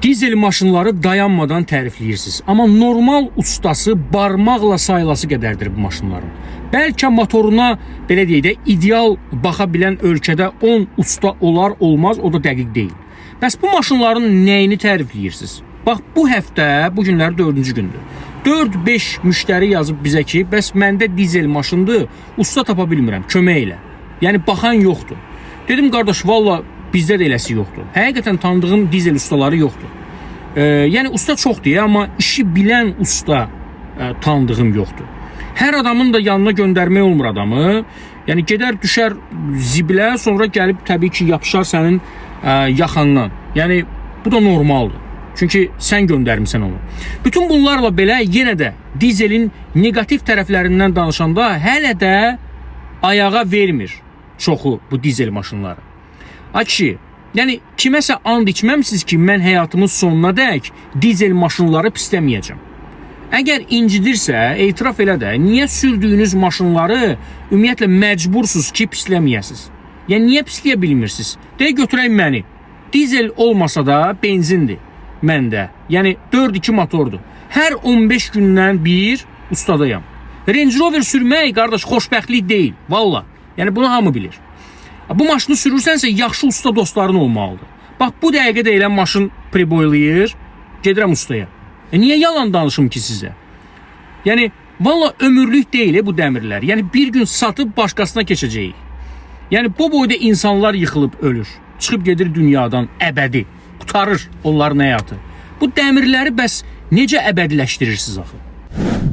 Dizel maşınları dayanmadan tərifləyirsiniz. Amma normal ustası barmaqla sayılası qədərdir bu maşınların. Bəlkə motoruna belə deyək də ideal baxa bilən ölkədə 10 usta olar, olmaz, o da dəqiq deyil. Bəs bu maşınların nəyini tərifləyirsiniz? Bax bu həftə, bu günlər 4-cü gündür. 4-5 müştəri yazıb bizə ki, bəs məndə dizel maşındır, usta tapa bilmirəm, kömək elə. Yəni baxan yoxdur. Dedim qardaş, valla bizdə də eləsi yoxdur. Həqiqətən tanıdığım dizel ustaları yoxdur. Yəni usta çoxdur, amma işi bilən usta tanıdığım yoxdur. Hər adamın da yanına göndərmək olmur adamı. Yəni gedər düşər zibilə, sonra gəlib təbii ki, yapışar sənin yaxandan. Yəni bu da normaldır. Çünki sən göndərmisən onu. Bütün bunlarla belə yenə də dizelin neqativ tərəflərindən danışanda hələ də ayağa vermir çoxu bu dizel maşınları. Ay kişi, yəni kiməsə and içməmisiniz ki, mən həyatımın sonuna dək dizel maşınları pisləməyəcəm. Əgər incidirsə, etiraf elə də, niyə sürdüyünüz maşınları ümumiyyətlə məcbursuz ki, pisləməyəsiniz? Yəni niyə pisləyə bilmirsiniz? Deyə götürək məni. Dizel olmasa da benzindir məndə. Yəni 4-2 motordur. Hər 15 gündən bir ustadayam. Range Rover sürmək qardaş xoşbəxtlik deyil, valla. Yəni bunu hamı bilir. Bu maşını sürürsənsə yaxşı usta dostların olmalıdır. Bax bu dəqiqə də elə maşın priboylayır, gedirəm ustaya. Niyə yalan danışım ki sizə? Yəni valla ömürlük deyil bu dəmirlər. Yəni bir gün satıb başqasına keçəcəyik. Yəni bu boyda insanlar yıxılıb ölür. Çıxıb gedir dünyadan əbədi. Qurtarır onların həyatı. Bu dəmirləri bəs necə əbədiləşdirirsiniz axı?